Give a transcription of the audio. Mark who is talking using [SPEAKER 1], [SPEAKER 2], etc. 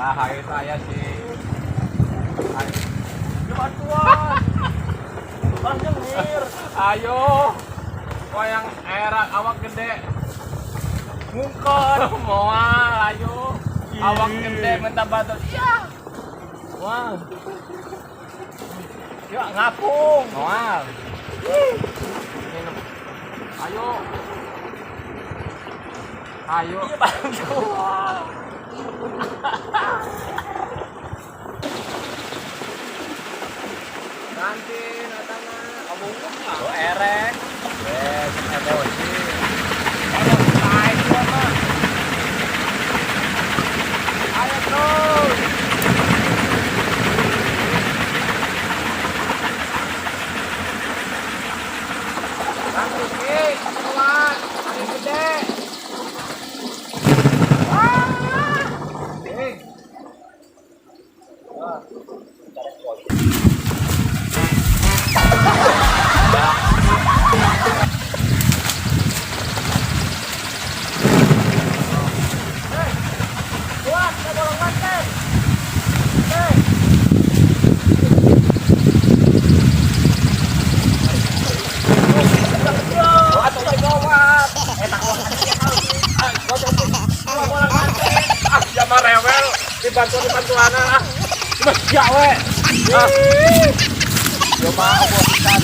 [SPEAKER 1] Ah, ayo saya sih. Ayo. Bantuan.
[SPEAKER 2] Bang nyengir.
[SPEAKER 1] Ayo. Kok yang era awak gede. Mungkon moal ayo. Awak gede minta bantuan. Iya. Wah.
[SPEAKER 2] Ya ngapung.
[SPEAKER 1] Moal. Minum. Ayo. Ayo.
[SPEAKER 2] Iya bantuan.
[SPEAKER 1] Nanti natana.
[SPEAKER 2] Oh erek.
[SPEAKER 1] Eh, emosi. Emosi lain gua mah. Ayo terus. Nanti Ki, kuat, angin gede. Wah. Eh. Wah.
[SPEAKER 2] Kuat, kita bolong manten. Hei.
[SPEAKER 1] Ah, siapa rewel dibantu dibantu anak ah. Cuma sia we. Ah. Yo mah opositan.